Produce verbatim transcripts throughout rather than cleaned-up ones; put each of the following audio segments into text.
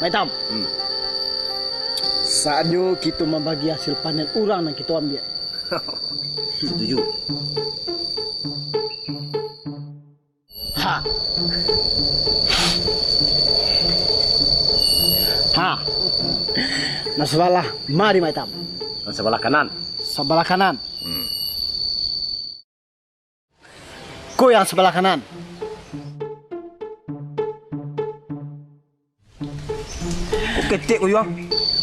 Itam. Hmm. Saatnyo kito mambagi hasil panen urang nan kito ambiak. Setuju. Ha. Ha. Nan sabalah mari, Mak Itam. Nan sabalah kanan. Sabalah kanan. Hmm. Ko yang sabalah kanan. Kok ketek ko, Yuang?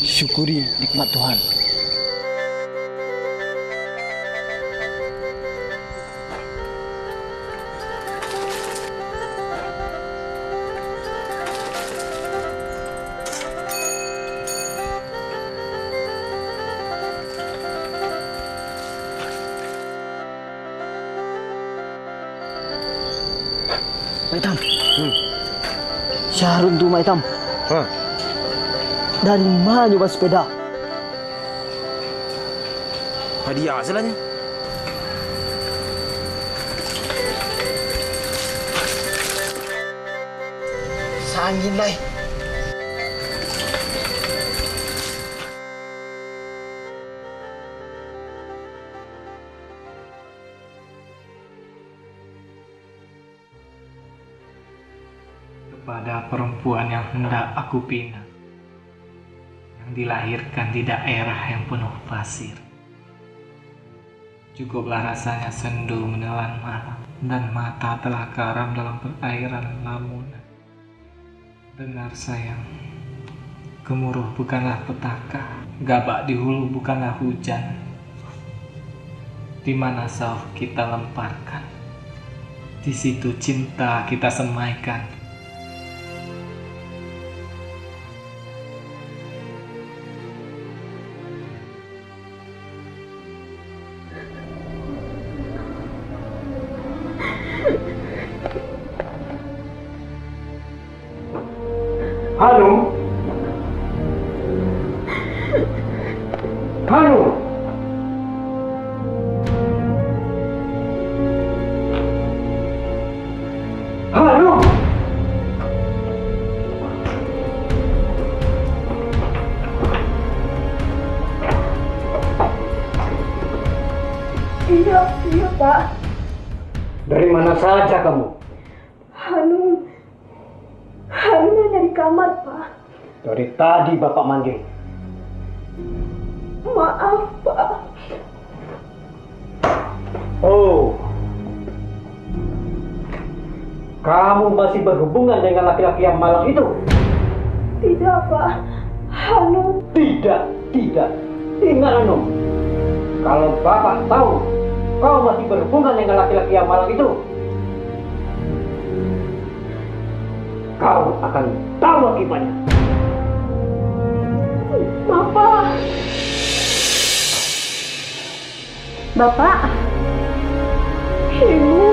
Syukuri nikmat Tuhan. Mak Itam. Hmm. Si Harun tu, Mak Itam. Ha. Dari ma nyo basapeda? Hadiah salanyo. Sangin lai. Kepada perempuan yang hendak aku pinang, yang dilahirkan di daerah yang penuh pasir. Cukuplah rasanya sendu menelan malam, dan mata telah karam dalam perairan lamunan. Dengar sayang, gemuruh bukanlah petaka, gabak di hulu bukanlah hujan. Di mana sauh kita lemparkan, di situ cinta kita semaikan. Hanu? Hanu? Hanu? Iya, iya, Pak. Dari mana saja kamu? Hanun, Hanun ada di kamar, Pak. Dari tadi Bapak manggil. Maaf, Pak. Oh. Kamu masih berhubungan dengan laki-laki yang malang itu? Tidak, Pak. Hanun. Tidak, tidak. Ingat, Hanun. Kalau Bapak tahu kau masih berhubungan dengan laki-laki yang malang itu, kau akan tahu akibatnya. Bapak. Bapak. Ibu.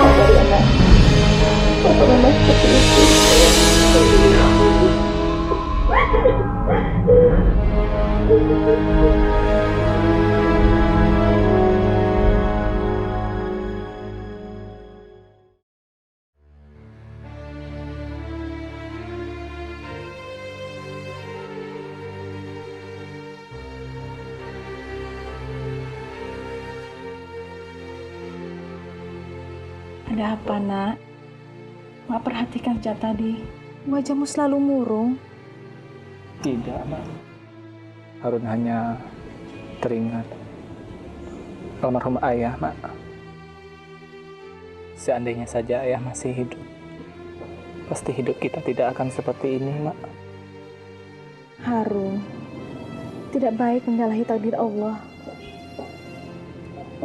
Bapak, Bapak memang seperti itu. Ada apa, Nak? Mak perhatikan sejak tadi. Wajahmu selalu murung. Tidak, Mak. Harun hanya teringat almarhum ayah, Mak. Seandainya saja ayah masih hidup, pasti hidup kita tidak akan seperti ini, Mak. Harun, tidak baik menyalahi takdir Allah.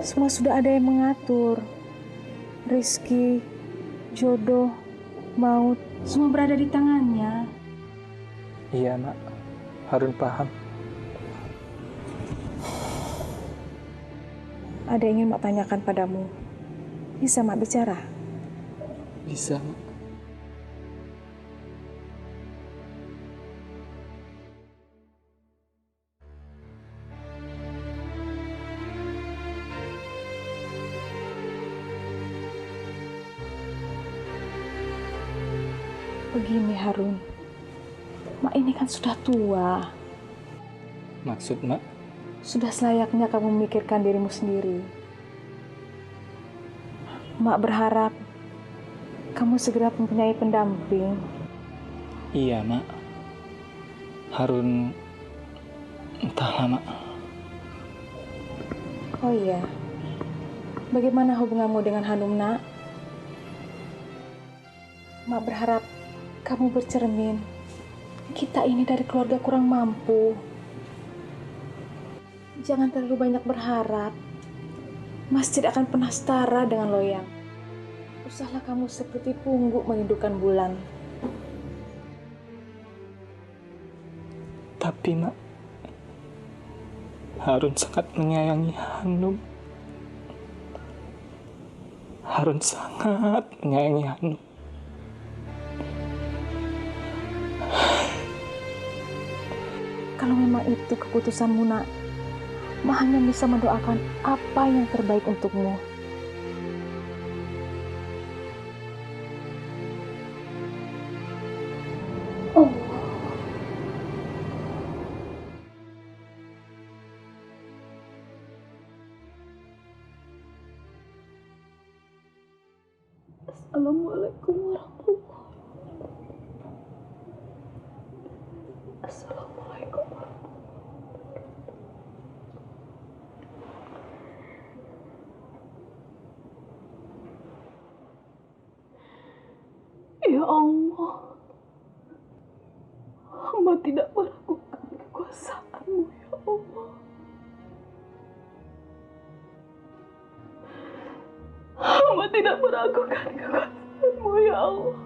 Semua sudah ada yang mengatur. Rizki, jodoh, maut, semua berada di tangannya. Iya, Mak. Harun paham. Ada yang ingin Mak tanyakan padamu. Bisa Mak bicara? Bisa, Mak. Ini, Harun, Mak ini kan sudah tua. Maksud Mak? Sudah selayaknya kamu memikirkan dirimu sendiri. Mak berharap kamu segera mempunyai pendamping. Iya, Mak. Harun, entahlah, Mak. Oh iya, bagaimana hubunganmu dengan Hanum, Nak? Mak berharap kamu bercermin. Kita ini dari keluarga kurang mampu. Jangan terlalu banyak berharap. Masjid akan pernah setara dengan loyang. Usahlah kamu seperti pungguk merindukan bulan. Tapi, Mak, Harun sangat menyayangi Hanum. Harun sangat menyayangi Hanum. Kalau memang itu keputusanmu, Nak, Mak hanya bisa mendoakan apa yang terbaik untukmu. Assalamualaikum warahmatullahi wabarakatuh. Assalamualaikum warahmatullahi wabarakatuh. Ya Allah, hamba tidak meragukan kekuasaan-Mu, ya Allah. Hamba tidak meragukan kekuasaan-Mu, ya Allah.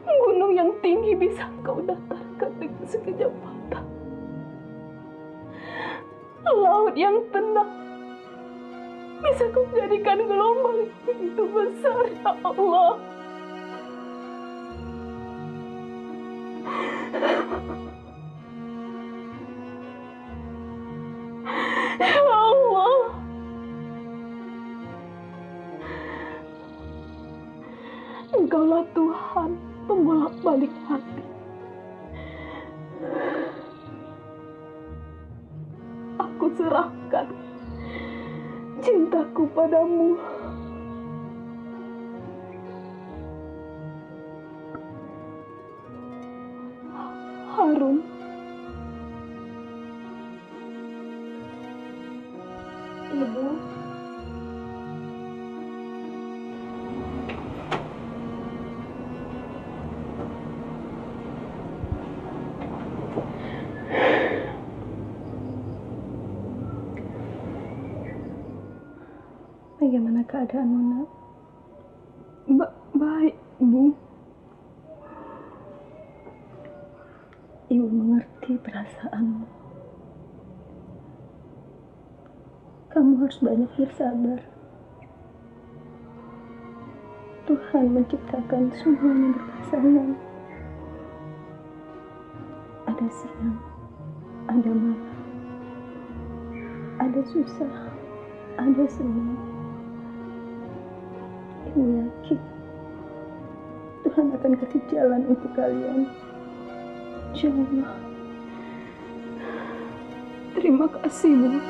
Gunung yang tinggi bisa Engkau datarkan dengan sekejap mata. Laut yang tenang bisa Kau jadikan gelombang yang begitu besar, ya Allah. Ya Allah, Engkaulah Tuhan pembolak-balik hati. Aku serahkan cintaku padamu, Harun. Ibu. Bagaimana keadaanmu, Nak? Ba-, baik, Bu. Ibu mengerti perasaanmu. Kamu harus banyak bersabar. Tuhan menciptakan semuanya berpasangan. Ada siang, ada malam, ada susah, ada senang. Ibu yakin Tuhan akan kasih jalan untuk kalian. Insya Allah. Terima kasih, Bu.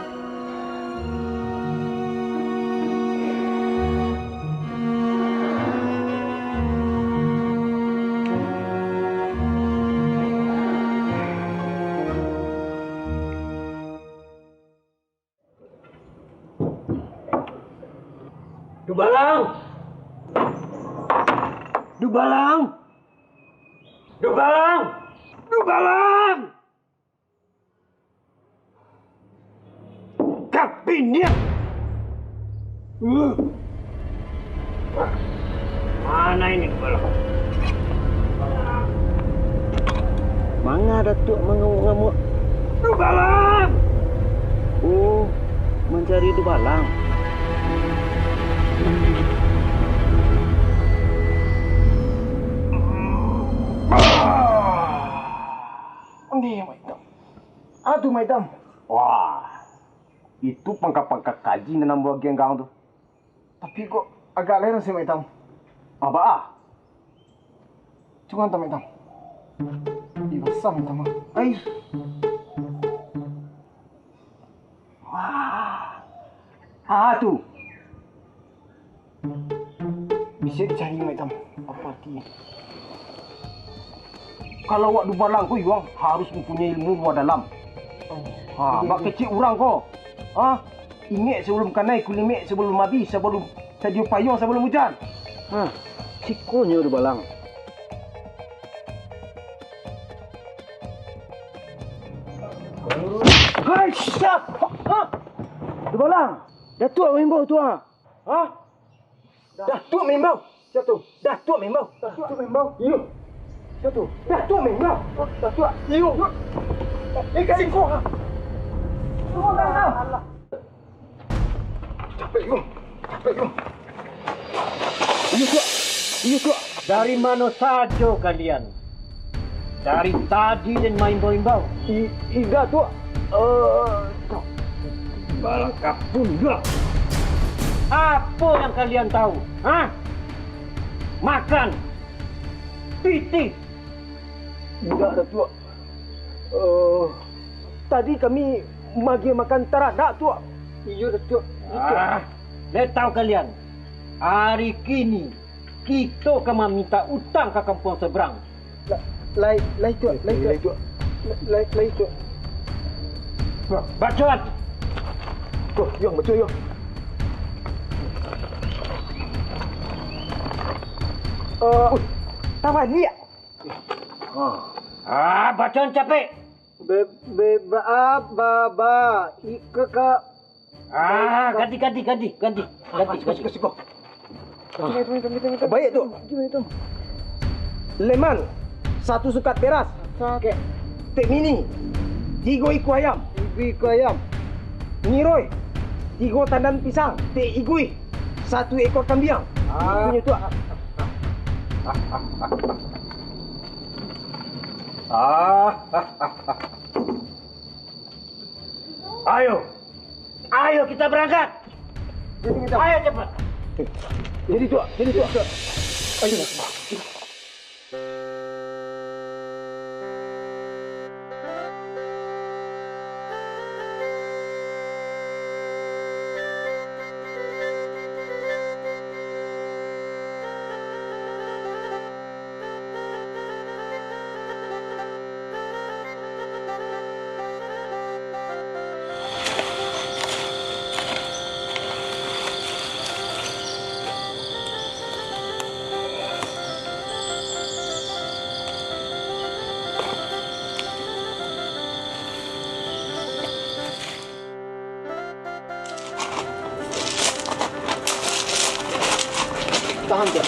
Dubalang! Dubalang! Dubalang! Dubalang! Kapiniak! Uh. Mana ini Dubalang? Manga Datuak mangamuak-ngamuak? Dubalang! Oh, mancari Dubalang. Ondeh, Mak Itam. Aduh, Mak Itam. Wah, itu pangka-pangka kaji nan ambo agiah anggang tu. Tapi kok agak leran sih, Mak Itam? Apa ah? Cukup, Mak Tam. Ih, basah, Mak Tam. Ai. Wah. Ah, tu. Bisa dicari, Mak Tam. Apa arti? Kalau awak dubalang ko, Yuang, harus mampunyai ilmu lua dalam. Oh, ha, iya, bak iya. Kecek urang ko. Ha? Ingek sabalum kanai, kulimek sabalum abih, sabalum sadio payuang, sabalum ujan. Ha, sikonyo dubalang. Hai, siap! Ha? Dubalang! Datuak maimbau tu, ha? Ha? Datuak maimbau. Siapa tu? Datuak maimbau. Datuak maimbau. Iyo. Siapa tu? Datuak maimbau. Datuak. Iyo. Eh, ka siko, ha. Alah. Capek, Yuang. Capek, Yuang. Iyo, Tuak. Iyo, Tuak. Dari mano sajo kalian? Dari tadi den maimbau-imbau. I-, indak, Tuak. Eh, Tuak. Balakapun, Tuak. Apo yang kalian tahu? Hah? Makan. Pitih. Indak, Datuak. Eh, tadi kami magiah makan taranak, Tuak. Iyo, Datuak. Iyo, Tuak. Ah, den tahu kalian. Ari kini, kito ka maminta utang ka kampuang sabarang. La-, lai, lai, Tuak, lai, Tuak. Lai, lai, Tuak. La-, lai, lai, Tuak. Ba-, bacoan! Tuh, Yuang, bacoan, Yuang. Eh, tabaliak. Ah, bacoan capek! Be-, be-, ba-, ba-, ba-, ika ka Ah, ganti, ganti, ganti, ganti. Ganti, ganti. Siko, siko, siko. Baiak tu. Leman, satu sukat beras. Oke. Tek Mini, tigo ikua ayam. Tigo ikua ayam. Niroi, tigo tandan pisang. Tek Igui, satu ekor kambiang. Ah. Itunyo tu, ah. Ah. Ayo. Ayo, kita berangkat. Jadi kita. Ayo, cepat. Jadi, Tuak. Jadi, Tuak. Ayo. Tahan, Tuak.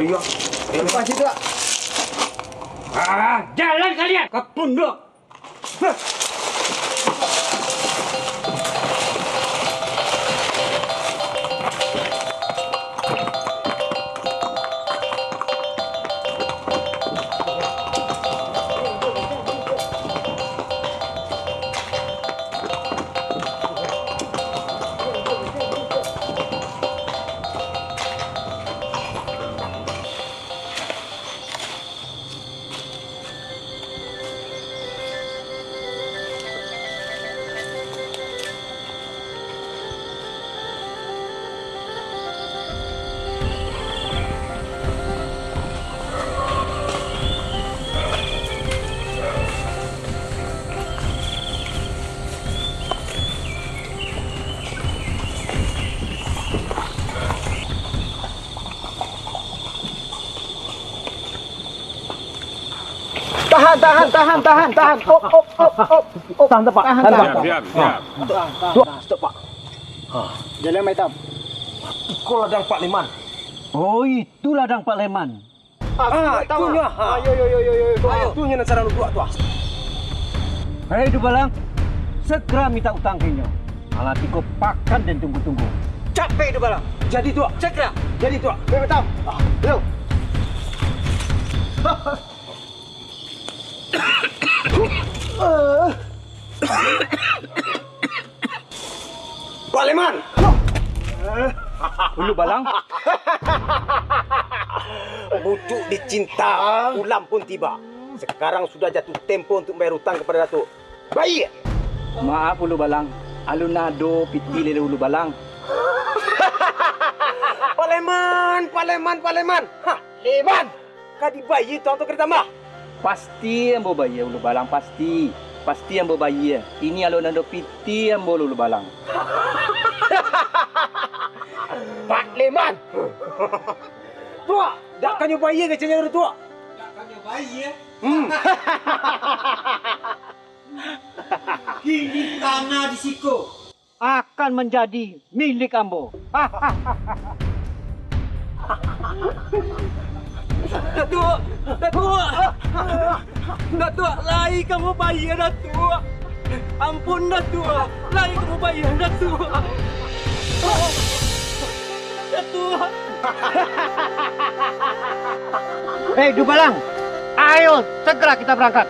Ayo. Lepas situ, Tuak. Ah, jalan kalian, ka punduk. Tahan, tahan, tahan, tahan, tahan. Op, op, op, op, op. Tahan, Pak. Tahan, tahan, tahan, tahan. Siap, siap, siap. Tahan, tahan, tahan. Stop, Pak. Jalan Maitam. Iko ladang Pak Leman. Oh, itu ladang Pak Leman. Ah, ah, itu nyo. Ah, yo, yo, yo, yo, yo. Ah, itu nyo nan sadang duduak tu, ah. Hei, Dubalang, segera minta utang ka inyo. Alah tigo pakan den tunggu-tunggu. Capek, Dubalang. Jadi, Tuak. Segera. Jadi, Tuak. Hei, Maitam. Ah, yo. Pak Leman! Ulu Balang? Bucuk dicinta, ulam pun tiba. Sekarang sudah jatuh tempo untuk bayar utang kepada Datuk. Bayar! Maaf, Ulu Balang. Alun ado pitih lele Ulu Balang. Paleman, paleman, paleman. Hah, leman. Ka dibayia tu atau ka ditambah? Pasti ambo bayia, Ulu Balang, pasti. Pasti ambo bayia. Ini alun ado pitih ambo, Ulu Balang. Pak Leman. Tuak, dak kanyo bayia keceknyo tu, Tuak. Dak kanyo bayia? Hmm. Kini tanah di siko akan manjadi milik ambo. Datuak! Datuak! Datuak, lai ka ambo bayia, Datuak! Ampun, Datuak! Lai ka ambo bayia, Datuak! Datuak! Hei, Dubalang! Ayo, segera kita berangkat!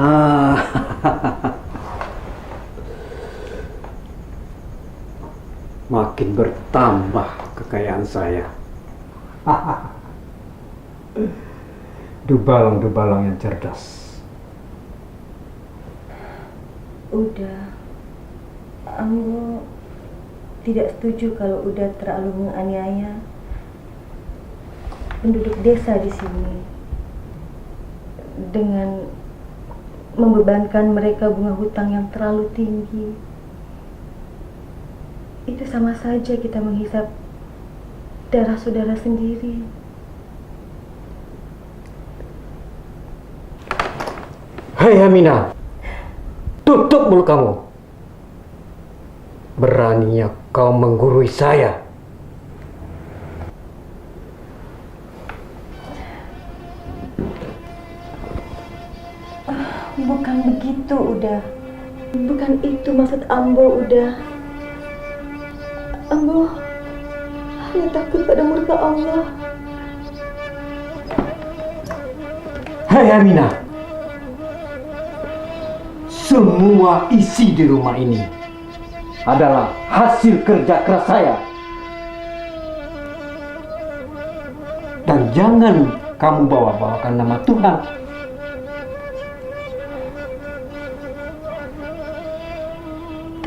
Ah. Makin bertambah kekayaan saya. Dubalang-dubalang yang cerdas. Uda, ambo tidak setuju kalau Uda terlalu menganiaya penduduk desa di sini dengan membebankan mereka bunga hutang yang terlalu tinggi. Itu sama saja kita menghisap darah saudara sendiri. Hei Aminah, tutup mulut kamu. Beraninya kau menggurui saya. Ah, bukan begitu, Uda. Bukan itu maksud ambo, Uda. Ambo hanya takut pada murka Allah. Hei Aminah, semua isi di rumah ini adalah hasil kerja keras saya. Dan jangan kamu bawa-bawakan nama Tuhan.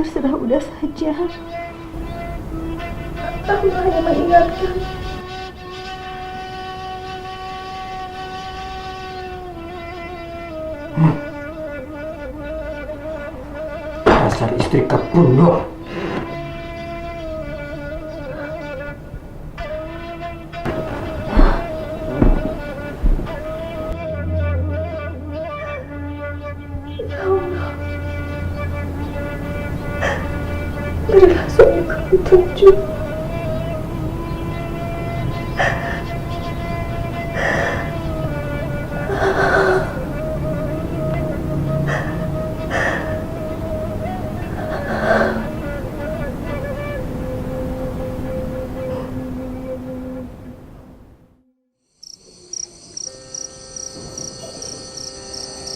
Terserah Uda saja. Aku hanya mengingatkan. Hmm. Dasar istri kepunduk. Ya Allah, berilah suamiku petunjuk.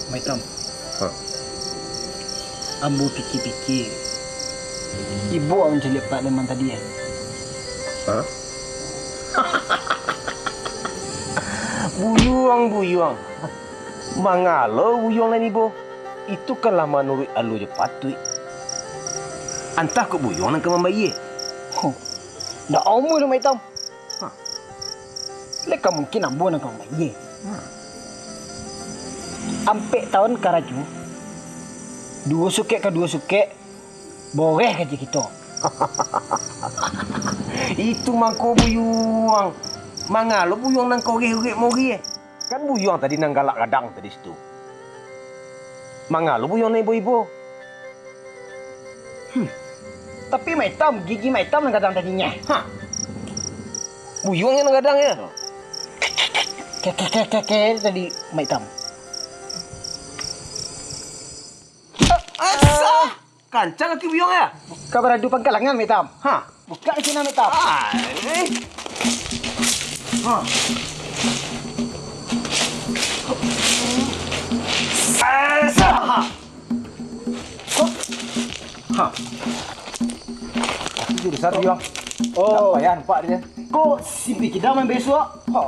Maitam. Hah? Ambo pikia-pikia, ibo ang caliak Pak Leman tadi, eh? Hah? Buyuang, buyuang. Mangalo buyuang nan ibo? Itu kan lah manuruik alua jo patuik. Antah kok buyuang nan ka mambayia? Huh. Ndak amuah doh, Maitam. Hah. Lai ka mungkin ambo nan ka mambayia. Hah. Ampek taun karajo, Duo sukek ka duo sukek, boreh ka jo kito. Itu mangko buyuang. Mangalo buyuang nan koreh urek moreh? Kan buyuang tadi nan galak gadang tadi situ. Mangalo buyuang nan ibo-ibo? Hmm. Tapi Mak Itam, gigi Mak Itam nan gadang tadinyo. Ha. Buyuang nan gadang, yo. Ke, ke, ke, ke, ke, tadi Mak Itam. Asa! Kancang kaki buyuang, yo? Ka baradu pangkalangan, Mak Itam. Ha. Bukak di sinan, Mak Itam. Ah, eh. Ha. Asa! Ha. Ha. Itu jadi satu, yo. Oh. Tak payah nampak dia. Ko si Piki dah main besuak? Ha.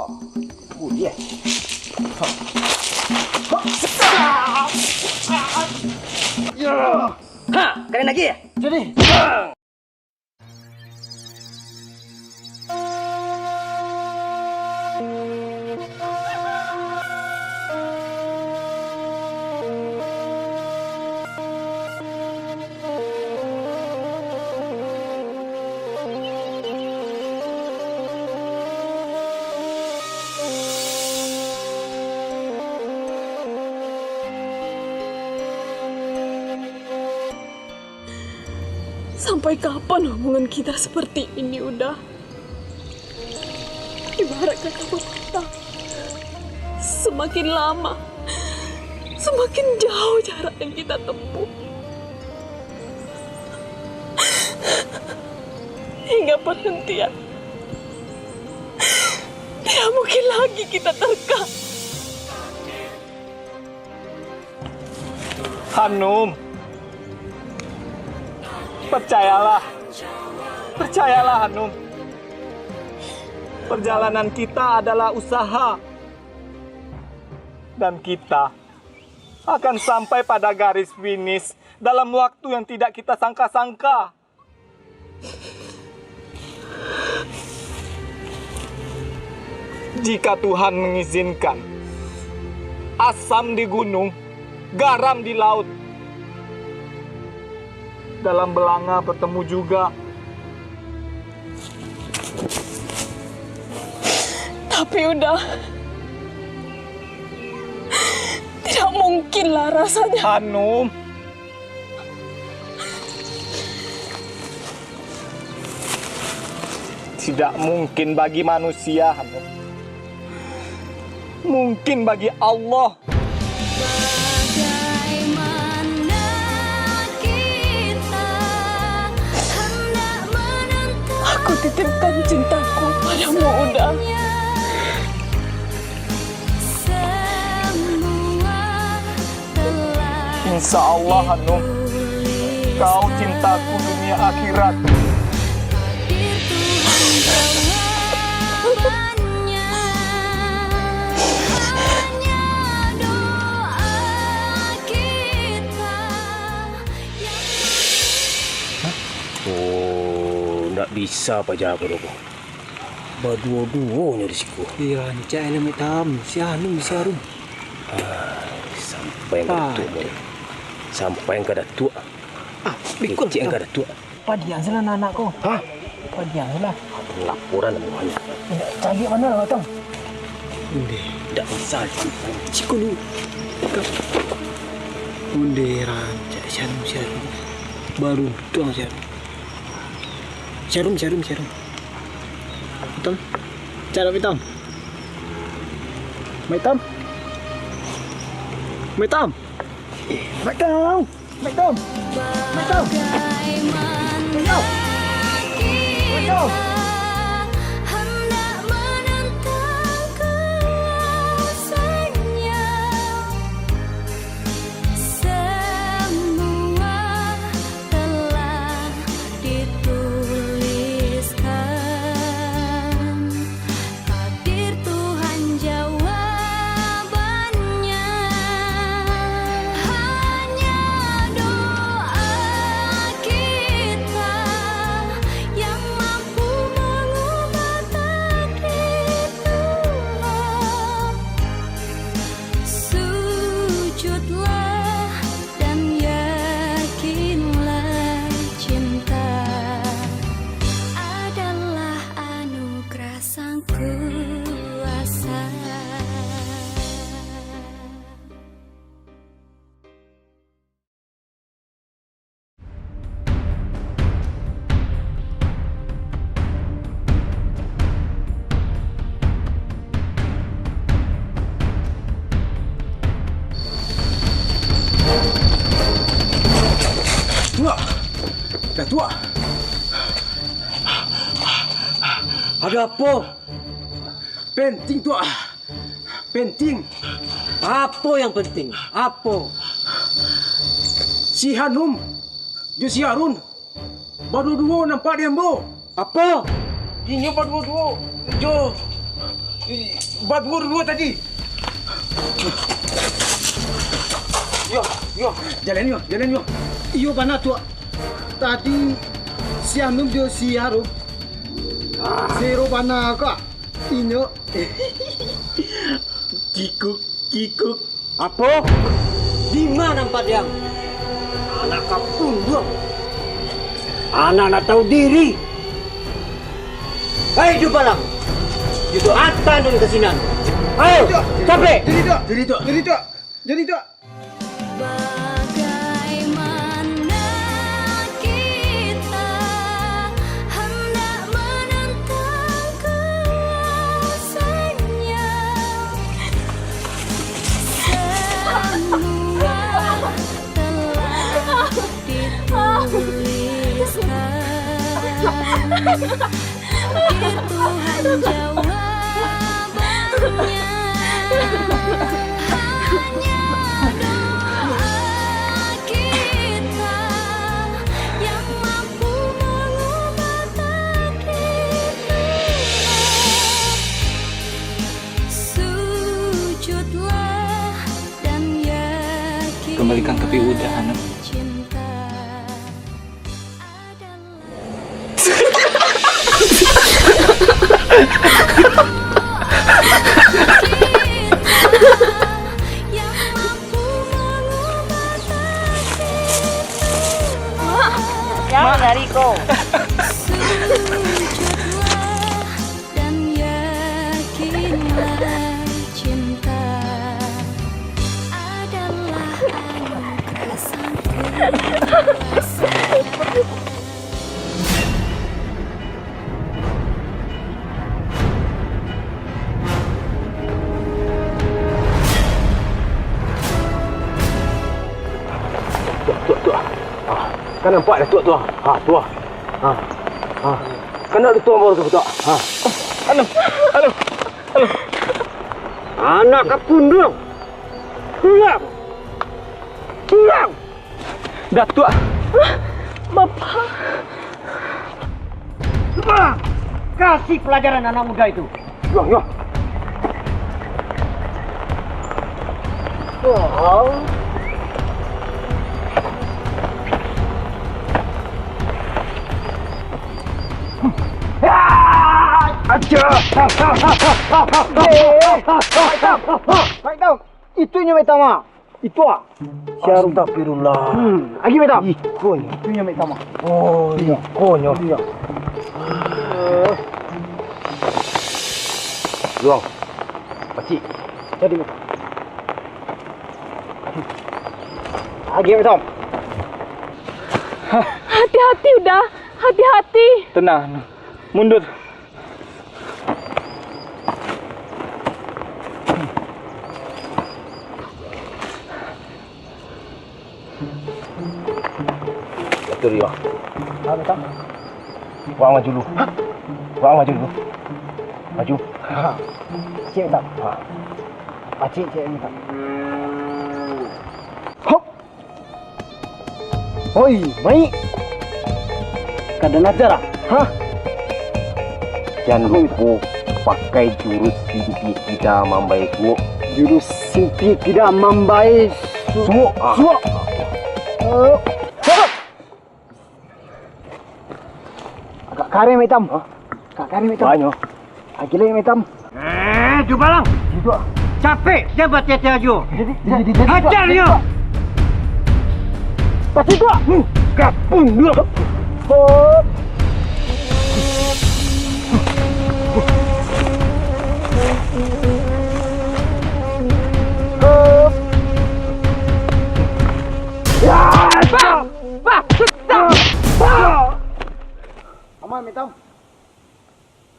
Oh, dia. Ha. Ha. Ya. Ha, kalian lagi ya? Jadi. Sampai kapan hubungan kita seperti ini, Uda? Ibarat kata pepatah, semakin lama, semakin jauh jarak yang kita tempuh. Hingga perhentian, tidak mungkin lagi kita terka. Hanum, percayalah. Percayalah, Hanum. Perjalanan kita adalah usaha. Dan kita akan sampai pada garis finish dalam waktu yang tidak kita sangka-sangka. Jika Tuhan mengizinkan, asam di gunung, garam di laut, dalam belanga bertemu juga. Tapi Uda, tidak mungkinlah rasanya. Hanum. Tidak mungkin bagi manusia, Hanum. Mungkin bagi Allah. Bagaimana kita hendak menentukan. Aku titipkan cintaku padamu, Uda. Insya Allah, Hanum, kau cintaku dunia akhirat. Oh, ndak bisa paja ko doh. Baduo-duonyo di siko. Iyo, rancak lah, Mak Tam. Si Hanum, si Harum. Ah, sampai ka Datuak, Bang. Sampai ka Datuak. Ah, bikun. Kecek ka Datuak. Padiang salah anak ko. Hah? Padiang salah. Laporan namonyo. Indak caliak bana lah, Tam. Ondeh. Indak bisa. Siko lu. Ondeh, rancak si Harum, si Harum. Baruntuang si Harum. Si Harum, si Harum, si Harum. Hitam. Cak Hitam. Mak Hitam. Mak Hitam. Mak Hitam. Mak Hitam. Mak Hitam. Mak Hitam. Mak Hitam. Semua telah dituliskan. Takdir Tuhan jawabannya. Hanya doa kita yang mampu kuasa. Tuak! Datuak! Ada apo? Penting, Tuak! Penting! Apo yang penting? Apo? Si Hanum jo si Harun baduo-duo nampak di ambo. Apo? Inyo baduo-duo jo, baduo-duo tadi. Yo, yo. Jalan yo, jalan yo. Iyo bana, Tuak. Tadi si Hanum jo si Harun, sero bana ka. Inyo kikuk, kikuk. Apo? Dima nampak diam? Anak kapunduang! Anak ndak tahu diri! Hei, Dubalang! Judo atan dan kasinan! Ayo, capek! Jadi, Tuak! Jadi, Tuak! Jadi, Tuak! Jadi, Tuak! Bagaimana kita hendak menentang kuasanya? Semua telah dituliskan. Di Tuhan jawabannya, hanya doa kita yang mampu mengubah takdir. Sujudlah dan yakin. Kembalikan topi Uda, Hanum. Cinta. Mak, jangan lari ko. Dan yakinlah, cinta adalah anugerah Sang Kuasa. Tuak, tuak, tuak. Ah, kan nampak dah, tuak, tuak. Ah, tuak. Ah, ah. Kan nak tuak baru tu, tuak. Ah. Aduh, aduh, aduh. Anak kapunduang. Pulang. Pulang. Datuak. Bapak. Bah, kasih pelajaran anak muda itu. Yo, yo. Oh. Aja. Baik, Tam. Itu nyo, Tam. Itu ah. Astagfirullah. Hmm, lagi, Tam. Iko nyo. Itu nyo, Tam. Oh, iyo. Iko nyo. Iyo. Luang. Pacik. Jadi, Tam. Lagi, Tam. Hati-hati, Uda. Hati-hati. Tenang. Mundur. Batua, Rio. Tahu, Tam? Wak maju dulu. Wak maju dulu. Maju. Ha. Cek, Tam. Ha. Pacik, cek, Tam. Hop. Oi, Maik. Kada najar ah? Hah? Jan lupo pakai jurus simpie kida mambae suok. Jurus simpie kida mambae su-, suok. Ah. Suok. Eh, suok. Agak kareh, Maik Tam. Hah? Agak kareh, Maik Tam. Banyak. Lagi lai, Maik Tam. Eh, Dubalang. Capek sia batiah-tiah juo. Jadi, jadi, jadi, Hajar nyo. Pasti, Tuak. Hmm, kapun dulu. Oh.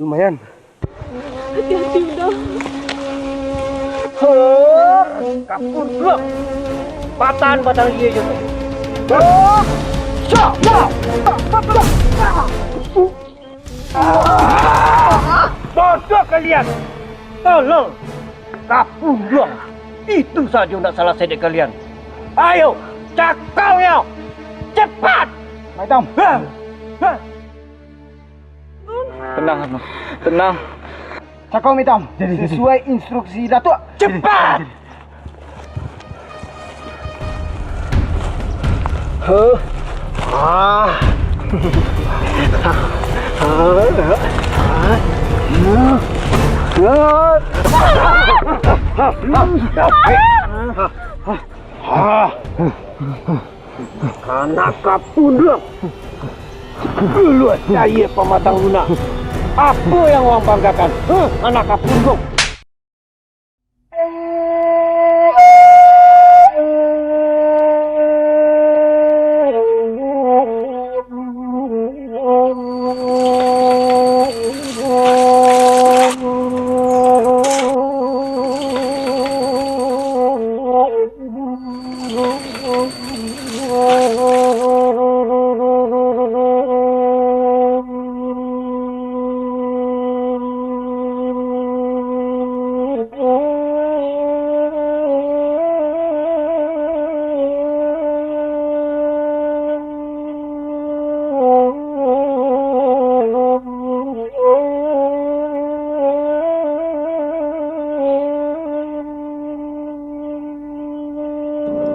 Lumayan. Hati-hati, Uda. Heh, kapundok. Patahan batang dia je tu. Heh. Syak, syak. Bodoh kalian. Tolong. Kapundok. Itu sajo ndak salasai dek kalian. Ayo, cakau yo. Cepat. Mai, Tam. Heh. Heh. Tenang, Anum. Tenang. Cakau, Mitam. Jadi, jadi. Sesuai instruksi Datuak. Cepat! Jadi, jadi. Huh? Ah. Ah. Anak kapundok. Duluan cayia pamatang lunak. Apo yang wang banggakan? Huh, anak kapundok.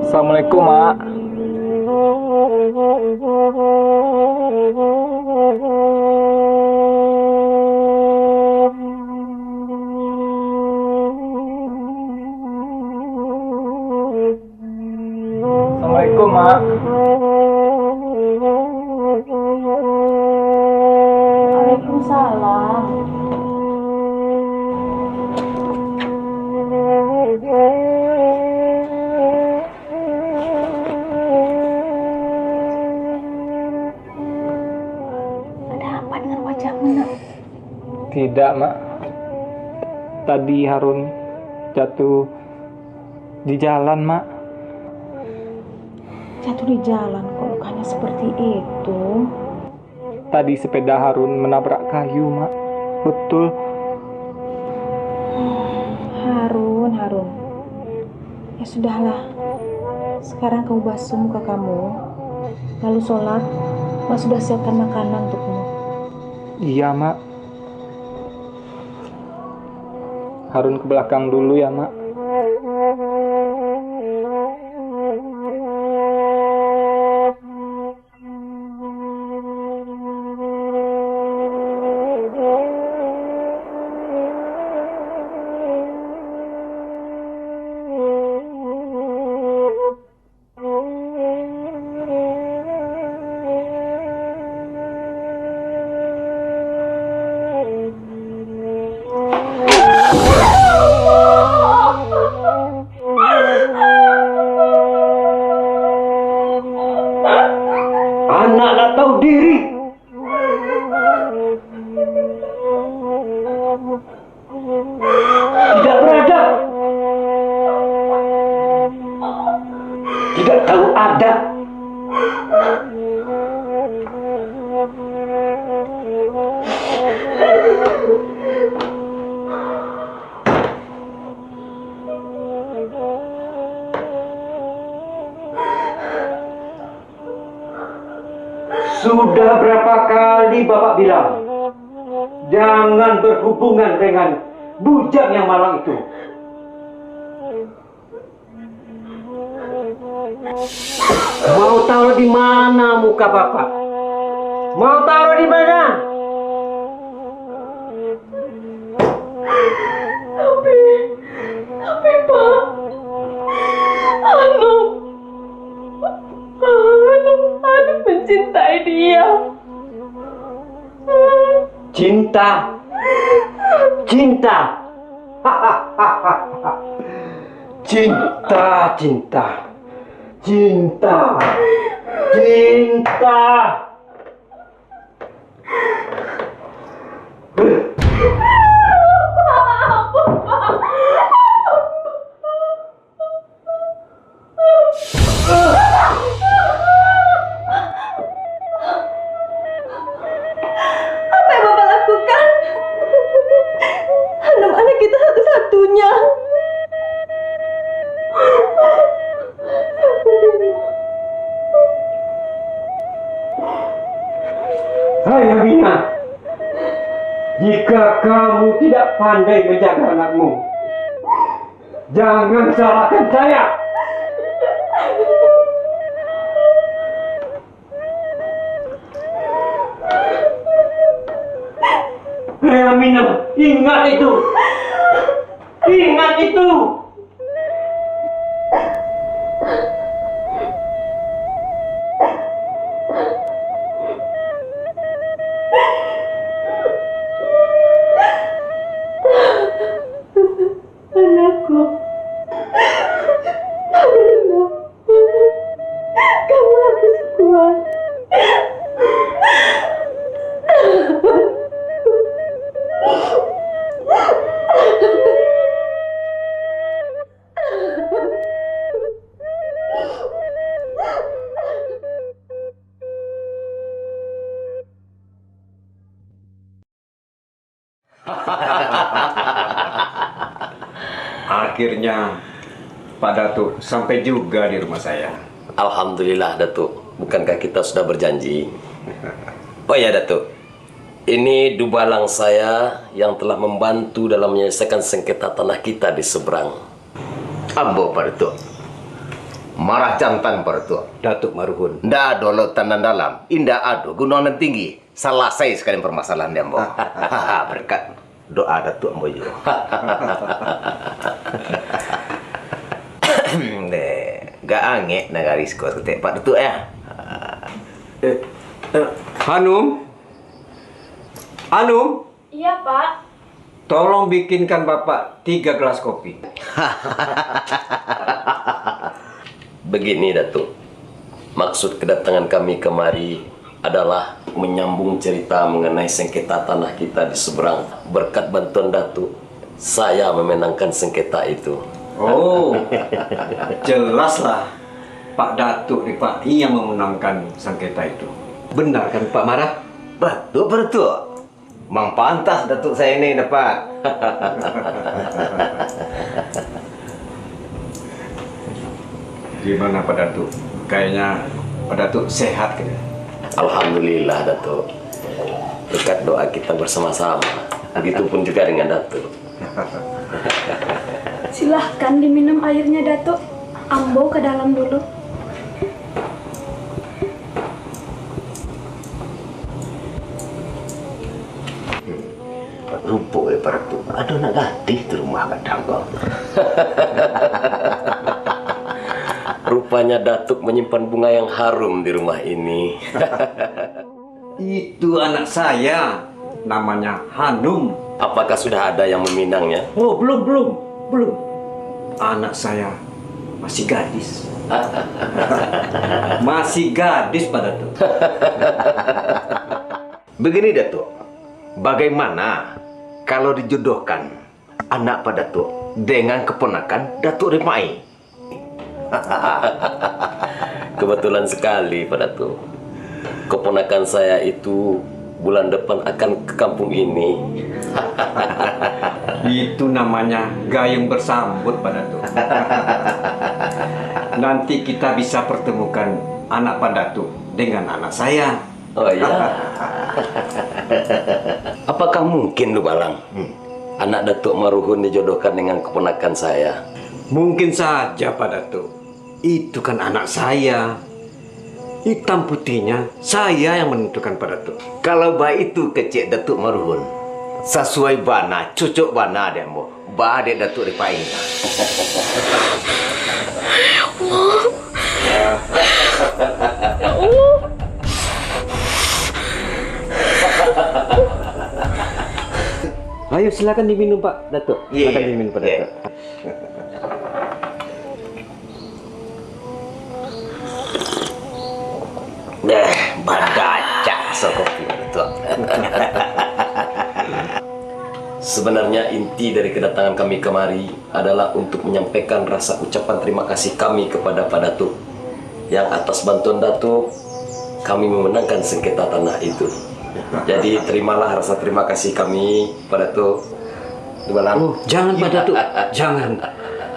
Assalamualaikum, Mak. Assalamualaikum, Mak. Waalaikumsalam. Ada apa dengan wajahmu, Nak? Tidak, Mak. Tadi Harun jatuh di jalan, Mak. Jatuh di jalan kok lukanya seperti itu? Tadi sepeda Harun menabrak kayu, Mak. Betul. Harun, Harun. Ya sudahlah. Sekarang kamu basuh muka kamu. Lalu sholat. Mak sudah siapkan makanan untukmu. Iya, Mak. Harun ke belakang dulu ya, Mak. Anak tak tahu diri. Tidak beradab. Tidak tahu adab. Sudah berapa kali Bapak bilang, jangan berhubungan dengan bujang yang malang itu. Mau taruh di mana muka Bapak? Mau taruh di mana? Tapi, tapi, Pak, anu, anu, anu mencintai dia. Cinta. Cinta. Cinta, cinta. Cinta. Cinta. Atunya. Hai Aminah, jika kamu tidak pandai menjaga anakmu, jangan salahkan saya. Hei Aminah, ingat itu! Ingat itu! Anakku, Aminah, kamu harus kuat. Akhirnya, Pak Datuk sampai juga di rumah saya. Alhamdulillah, Datuk. Bukankah kita sudah berjanji? Oh ya, Datuk. Ini dubalang saya yang telah membantu dalam menyelesaikan sengketa tanah kita di seberang. Ambo, Pak Datuk. Marah jantan, Pak Datuk. Datuk Maruhun. Ndak ado lautan nan dalam, indak ado gunuang nan tinggi. Salasai sakalian parmasalahan di ambo. Berkat doa Datuk ambo juo. Deh, gak angek nagari siko saketek, Pak Datuk, ya. Eh, eh, Hanum? Hanum? Iya, Pak. Tolong bikinkan Bapak tiga gelas kopi. Begini, Datuk. Maksud kedatangan kami kemari adalah menyambung cerita mengenai sengketa tanah kita di seberang. Berkat bantuan Datuk, saya memenangkan sengketa itu. Oh, jelaslah Pak Datuk Rifai yang memenangkan sengketa itu. Benar kan, Pak Marah? Batua, Pak Datuk. Mang pantas Datuk saya ini dapat. Gimana, Pak Datuk? Kayaknya Pak Datuk sehat, kayaknya. Alhamdulillah, Datuk. Berkat doa kita bersama-sama. Begitupun juga dengan Datuk. Silahkan diminum airnya, Datuk. Ambo ke dalam dulu. Rupo, eh, Pak Datuk, ado anak gadih di rumah gadang ko. Rupanya Datuk menyimpan bunga yang harum di rumah ini. Itu anak saya, namanya Hanum. Apakah sudah ada yang meminangnya? Oh, belum, belum, belum. Anak saya masih gadis. Masih gadis, Pak Datuk. Begini, Datuk. Bagaimana kalau dijodohkan anak Pak Datuk dengan keponakan Datuk Rifai? Kebetulan sekali, Pak Datuk. Keponakan saya itu bulan depan akan ke kampung ini. Itu namanya gayung bersambut, Pak Datuk. Nanti kita bisa pertemukan anak Pak Datuk dengan anak saya. Oh, iya. Apakah mungkin, Dubalang, hmm, anak Datuk Maruhun dijodohkan dengan keponakan saya? Mungkin saja, Pak Datuk. Itu kan anak saya. Hitam putihnya, saya yang menentukan, Pak Datuk. Kalau baitu kecek Datuk Maruhun, sasuai bana, cocok bana dek ambo. Baa dek Datuk Rifai. Ya Allah. Ya Allah. Ayo, silakan diminum, Pak Datuk. Iya, silakan iya, diminum, Pak, iya, Datuk. Deh, badacak so kopi tu. Sebenarnya inti dari kedatangan kami kemari adalah untuk menyampaikan rasa ucapan terima kasih kami kepada Pak Datuk, yang atas bantuan Datuk, kami memenangkan sengketa tanah itu. Jadi, terimalah rasa terima kasih kami, Pak Datuk. Malam. Oh, jangan, Pak Datuk. Jangan.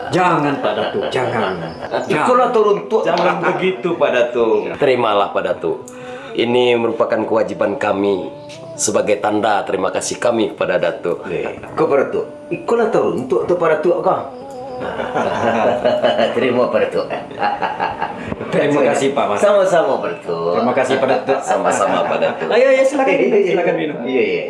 Jangan, Pak Datuk. Jangan. Jangan. Itulah turun tu. Jangan begitu, Pak Datuk. Terimalah, Pak Datuk. Ini merupakan kewajiban kami sebagai tanda terima kasih kami kepada Datuk. Eh, ko Pak Datuk. Ikolah turun tu, tu Pak Datuk ko. Terima, Pak Datuk. Terima kasih, Pak Mas. Sama-sama, Pak Datuk. Terima kasih, Pak Datuk. Sama-sama, Pak Datuk. Ayo, ayo, silakan minum, silakan minum. Iya, iya.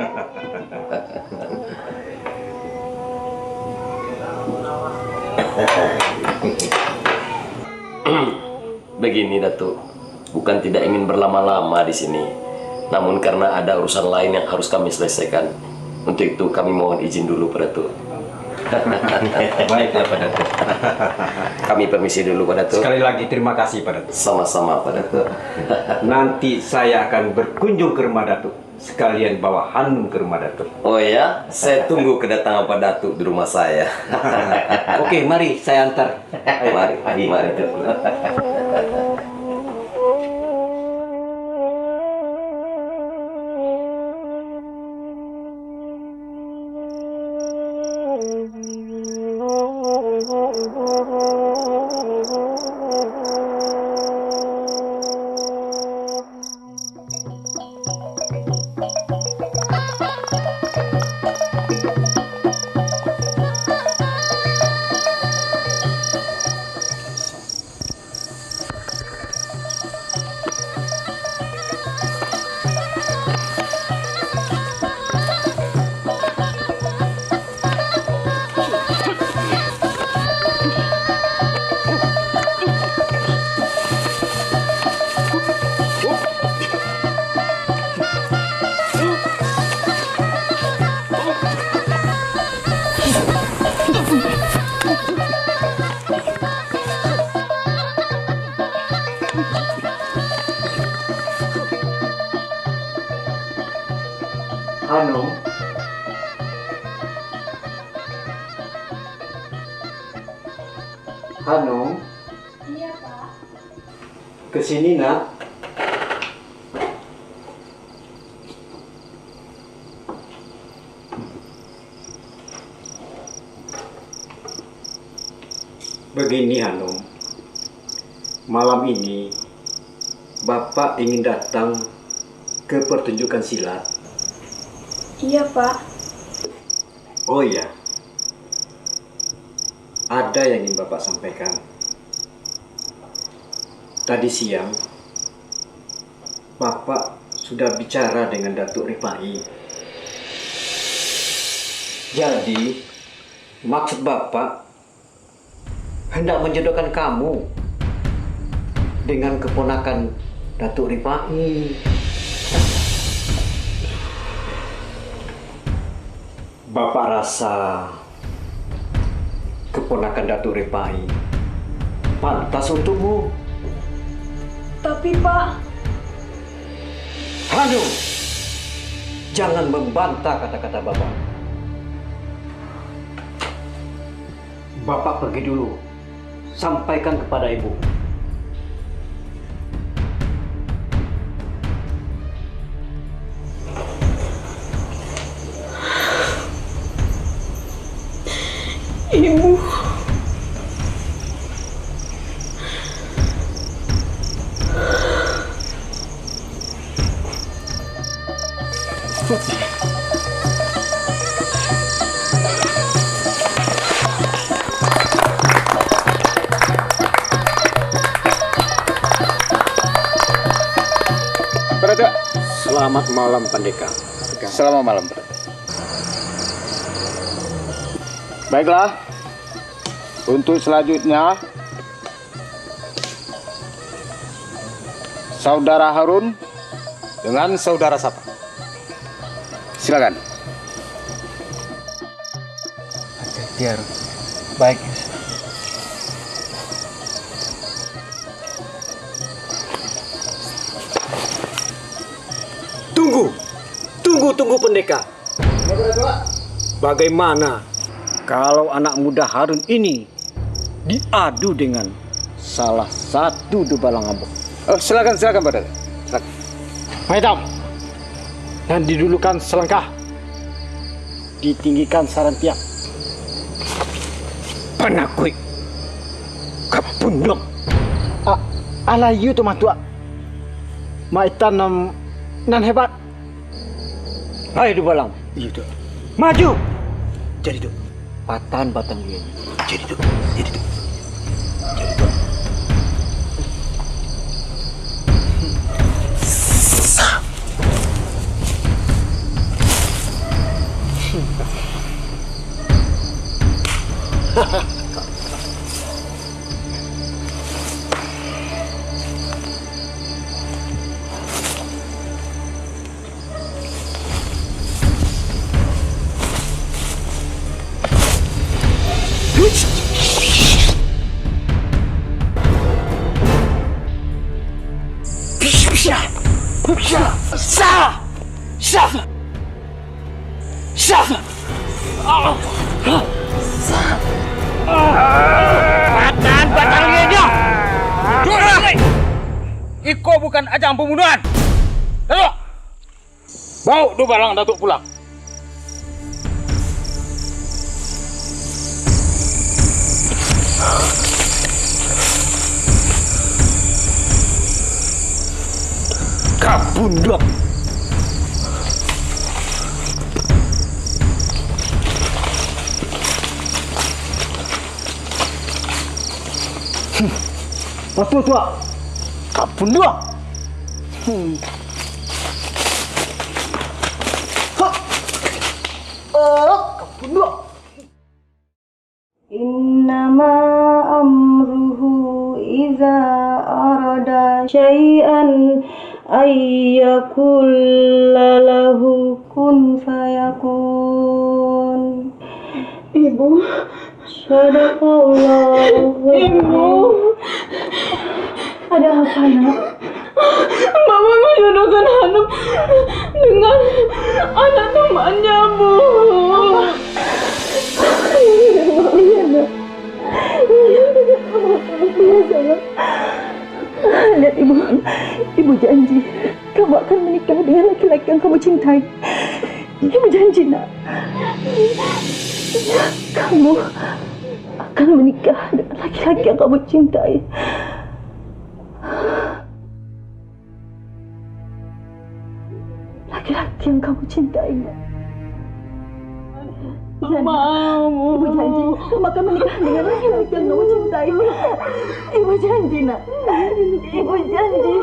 Begini, Datuk. Bukan tidak ingin berlama-lama di sini, namun karena ada urusan lain yang harus kami selesaikan. Untuk itu, kami mohon izin dulu, Pak Datuk. Baiklah, Pak Datuk. Kami permisi dulu, Pak Datuk. Sekali lagi, terima kasih, Pak Datuk. Sama-sama, Pak Datuk. Nanti saya akan berkunjung ke rumah Datuk, sekalian bawa Hanum ke rumah Datuk. Oh ya, saya tunggu kedatangan Pak Datuk di rumah saya. Oke, mari saya antar. Mari, mari, mari. Hanum. Hanum. Iya, Pak. Ke sini, Nak. Begini, Hanum. Malam ini, Bapak ingin datang ke pertunjukan silat. Iya, Pak. Oh iya, ada yang ingin Bapak sampaikan. Tadi siang, Bapak sudah bicara dengan Datuk Rifai. Jadi, maksud Bapak hendak menjodohkan kamu dengan keponakan Datuk Rifai. Bapak rasa keponakan Datuk Rifai pantas untukmu? Tapi, Pak. Hanum, jangan membantah kata-kata Bapak. Bapak pergi dulu. Sampaikan kepada ibu. Ibu. Pak Datuk. Selamat malam, Pandeka. Selamat malam, Pak Datuk. Baiklah, untuk selanjutnya, Saudara Harun dengan Saudara Sapa. Silakan. Hati-hati, Harun. Baik. Tunggu. Tunggu, tunggu, Pendekar. Bagaimana kalau anak muda Harun ini diadu dengan salah satu dubalang ambo? Oh, silakan, silakan, Pak Datuk. Silakan. Maitam, nan didulukan salangkah, ditinggikan sarantiang. Panakuik ka punduak. A-, alah iyo tu mah, Tuak. Maitan nan, nan hebat. Hai Dubalang. Iyo, Tuak. Maju. Jadi, Tuak. Patahan batang dia. Jadi, Tuak. Jadi, Tuak. Jadi, Tuak. Sah! Sah! Sah! Patahan batang dia! Iko bukan ajang pambunuahan! Tadok! Baok Dubalang Datuak pulang. Ka punduak. Hmm. Apa tu, Wak? Ka punduak. Hmm. Ha. Eh, ka punduak. Innama amruhu iza arada syai'an ayyakula lahu kun fayakun. Ibu. Sadaqallahu. Ibu. Ada apa, Nak? Mama menjodohkan Hanum dengan anak temannya, Bu. Iya, Nak. Iya, sayang. Lihat, Ibu. Ibu janji, kamu akan menikah dengan laki-laki yang kamu cintai. Ibu janji, Nak. Kamu akan menikah dengan laki-laki yang kamu cintai. Laki-laki yang kamu cintai, Nak. Ibu janji, kamu akan menikah dengan laki-laki yang kamu cintai. Ibu janji, Nak. Ibu janji.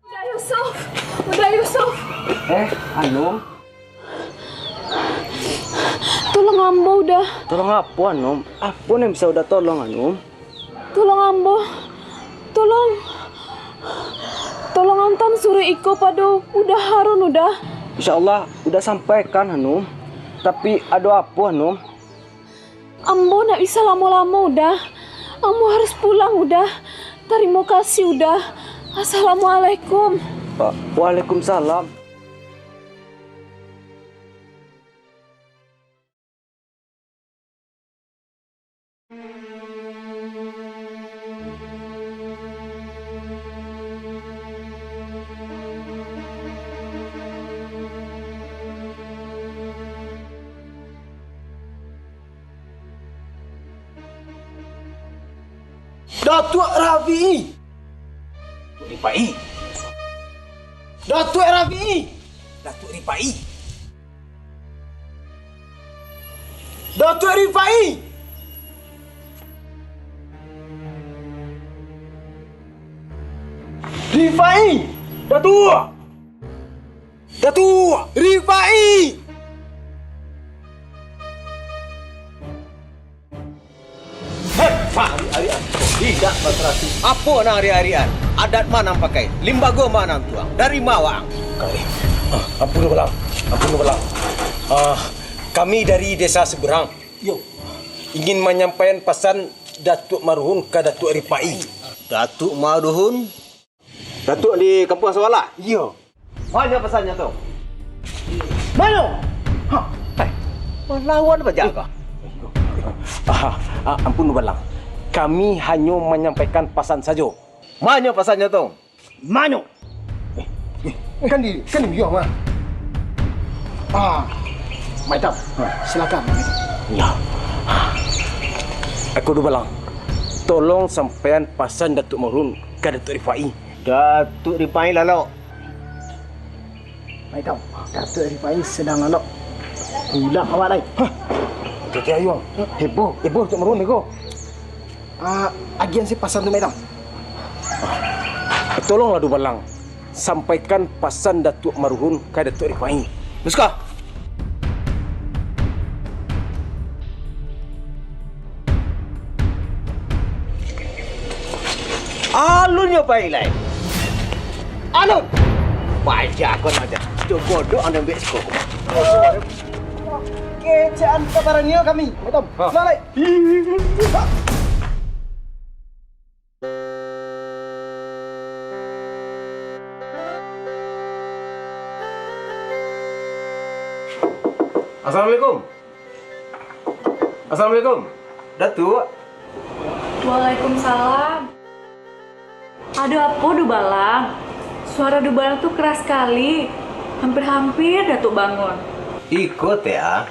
Uda Yusuf, Uda Yusuf. Eh, Hanum. Tolong ambo, Uda. Tolong apo, Hanum? Apo nan bisa Uda tolong, Hanum? Tolong ambo. Tolong. Tolong antaan surek iko pado Uda Harun, Uda. Insya Allah, Uda sampaikan, Hanum. Tapi ado apo, Hanum? Ambo ndak bisa lamo-lamo, Uda. Ambo harus pulang, Uda. Tarimo kasih, Uda. Assalamualaikum. Wa-, waalaikumsalam. Datuak Rafi'i! Datuak Ripai! Datuak Rafi'i! Datuak Ripai! Datuak Ripai! Ripai! Datuak! Datuak! Ripai! Heh, ari-arian. Indak batarasi. Apo nan ari-arian? Adat ma nan pakai? Limbago ma nan tuang? Dari ma waang? Kami, ah, ampun, Balang. Ampun, Balang. Ah, kami dari desa seberang. Yo. Ingin manyampaian pasan Datuak Maruhun ka Datuak Ripai. Datuak Maruhun? Datuak di Kampuang Sawalah? Iyo. Ma nyo pasannyo tu? Ma nyo? Ha, eh, malawan baja kah? Ah, ah, ampun, Balang. Kami hanyo manyampaikan pasan sajo. Ma nyo pasannyo tu? Ma nyo? Eh, eh, kan di, kan di bia mah. Ah, Mak Itam, silakan, Mak Itam. Yo. Ako Dubalang, tolong sampaian pasan Datuak Maruhun ka Datuak Ripai. Datuak Ripai lalok. Mak Itam, Datuak Ripai sadang lalok. Pulak awak lai. Hah? Jadi ayo. Heboh, heboh Datuak Maruhun ko. Ah, agiahan se pasan tu, Mak Itam. Ah, tolonglah Dubalang, sampaikan pasan Datuak Maruhun ka Datuak Ripai. Muska! Alun nyo pai lai. Alun! Baja ko nan aja. Cubo dok anu ambek siko. Kecek an kabarannyo kami, Mak Itam. Ha. Sudah lai. Assalamualaikum. Assalamualaikum. Datuak. Waalaikumsalam. Ado apo, Dubalang? Suaro Dubalang tu keras sakali. Hampir-hampir Datuak bangun. Iko, Tek, ah.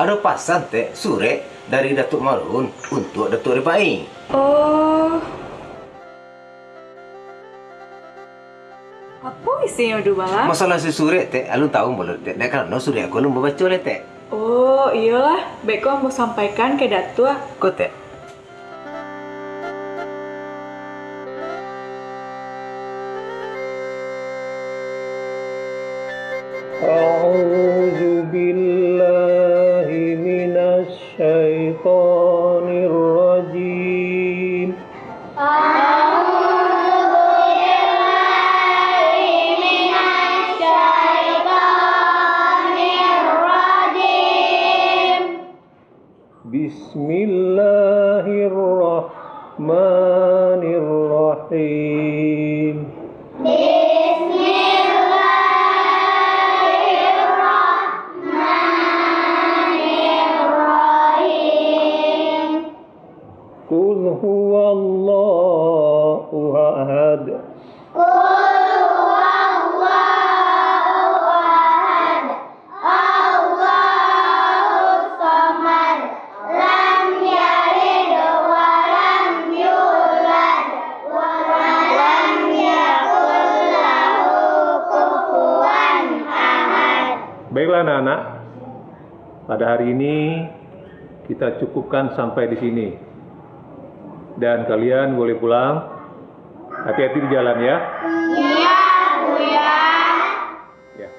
Ado pasan, Tek, surek dari Datuak Maruhun untuak Datuak Ripai. Oh. Apo isinyo, Dubalang? Masalah si surek, Tek, alun tahu mulo, Tek. Dek karano surek ko alun babaco lai, Tek. Oh, iyolah. Baik ko ambo sampaikan ka Datuak. Ko, Tek. أعوذ بالله من الشيطان الرجيم. أعوذ بالله من الشيطان الرجيم. بسم الله الرحمن الرحيم. بسم الله الرحمن الرحيم. قل هو الله أحد. قل هو الله أحد. الله الصمد. لم يلد ولم يولد. ولم يكن له كفوا أحد. Baiklah, anak-anak. Pada hari ini, kita cukupkan sampai di sini. Dan kalian boleh pulang. Hati-hati di jalan, ya. Iya, Buya. Ya.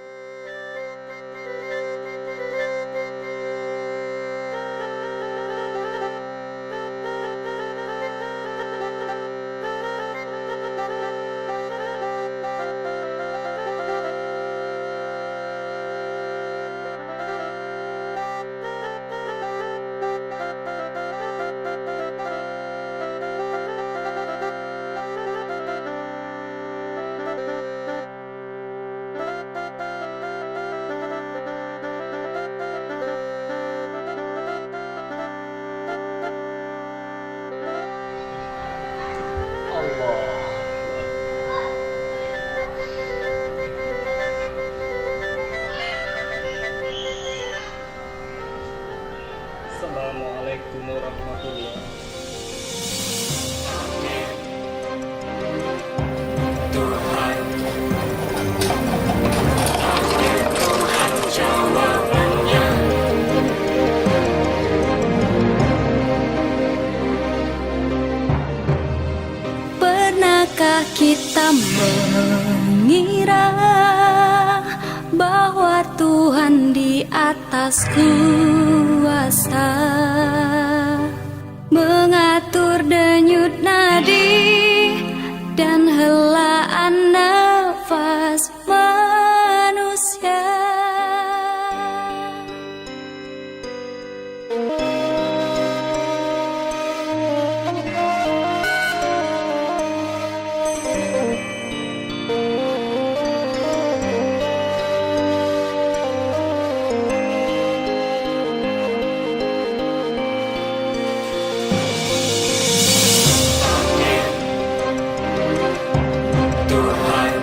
Kita mengira bahwa Tuhan di atas kuasa, mengatur denyut nadi dan helaan nafas manusia. Tuhan,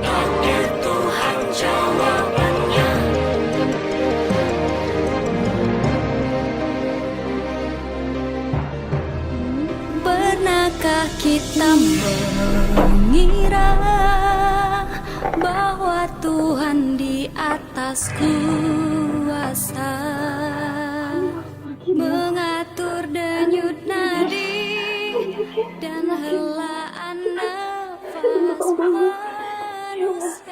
takdir Tuhan jawabannya. Pernahkah kita mengira bahwa Tuhan di atas kuasa, mengatur denyut nadi dan helaan nafas manusia.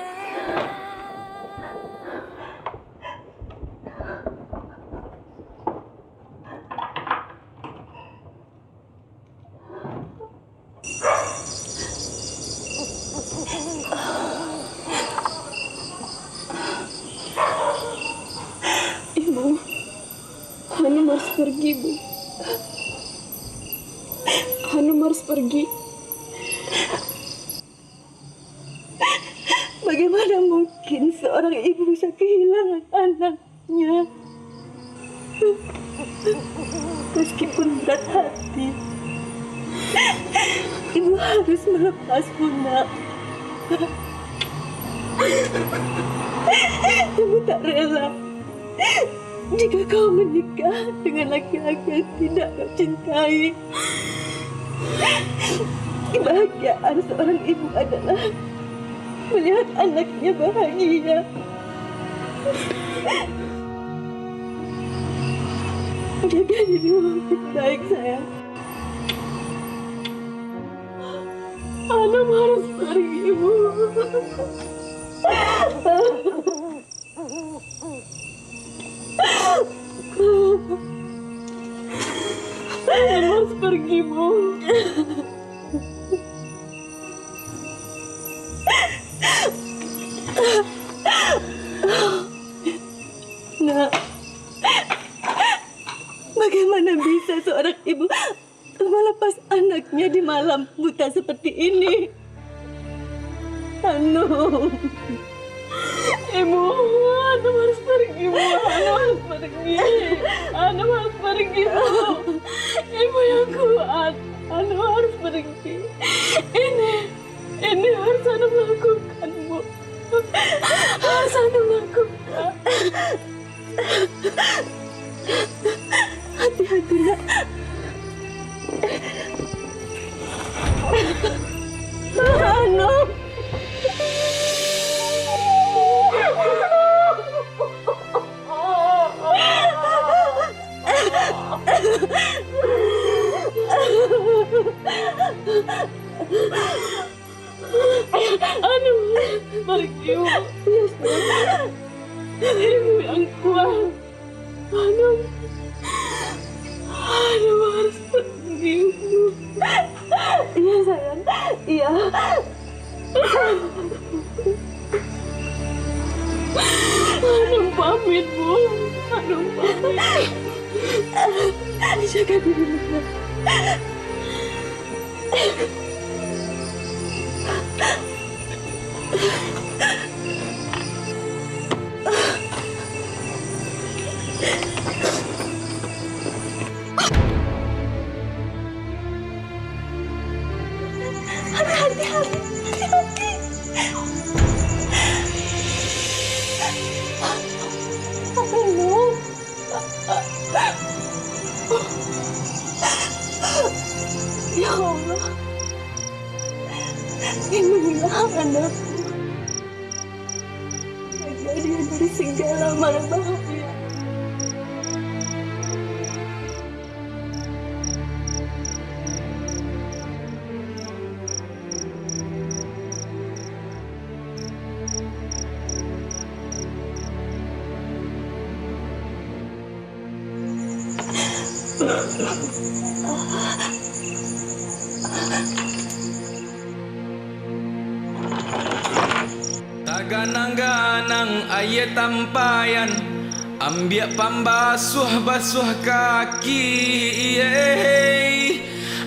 Ibu, Hanum harus pergi, Bu. Hanum harus pergi. Bagaimana mungkin seorang ibu bisa kehilangan anaknya? Meskipun berat hati, ibu harus melepasmu, nak. Ibu tak rela jika kau menikah dengan laki-laki yang tidak kau cintai. Kebahagiaan seorang ibu adalah melihat anaknya bahagia. Jaga dirimu baik-baik, sayang. Adam harus pergi, Bu. Adam harus pergi, Bu. Nak, bagaimana bisa seorang ibu melepas anaknya di malam buta seperti ini? Hanum. Ibu, Hanum harus pergi, Bu. Hanum harus pergi. Hanum harus pergi, Bu. Ibu yang kuat. Hanum harus pergi. Ini, ini harus Hanum lakukan, Bu. Harus Hanum lakukan. Hati-hati, nak. Hanum. Hanum, pergi, Bu. Ibu yang kuat. Hanum, Hanum harus pergi, Bu. Iya, sayang. Iya. Hanum pamit, Bu. Hanum pamit. Jaga diri, nak. Hati-hati, hati-hati. Apa lu? Ya Allah, lindungilah anakku. Jaga dia dari segala mara bahaya. Taganang-ganang aia tampayan, ambiak pambasuah-basuah kaki.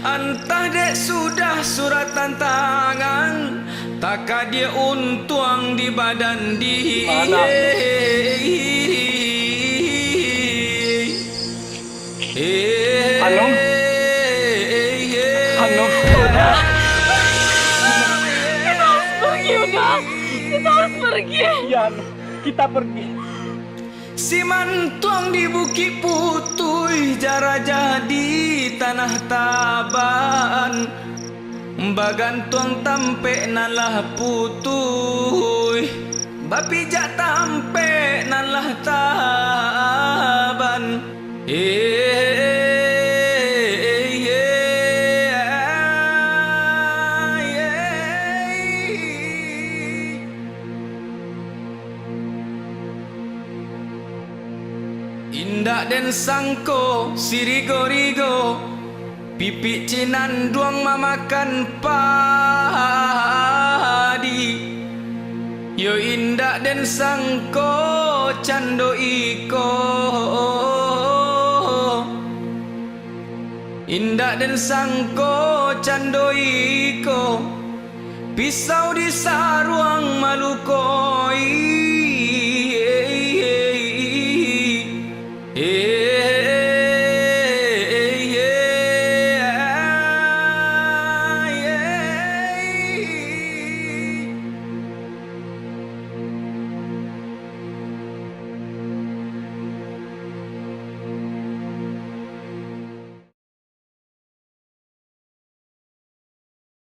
Antah dek sudah suratan tangan, takadia untuang di badan di. Mana? Anu? Anu? Kita harus pergi, Uda. Kita harus pergi. Iya, Anu. Kita pergi. Simantuang di Bukik Putuih, jarajah di Tanah Taban. Bagantuang tampek nan lah putuih, bapijak tampek nan lah taban. Indak den sangko sirigo-rigo, pipik cinanduang mamakan padi. Yo indak den sangko cando iko, indak den sangko cando iko, pisau di saruang malu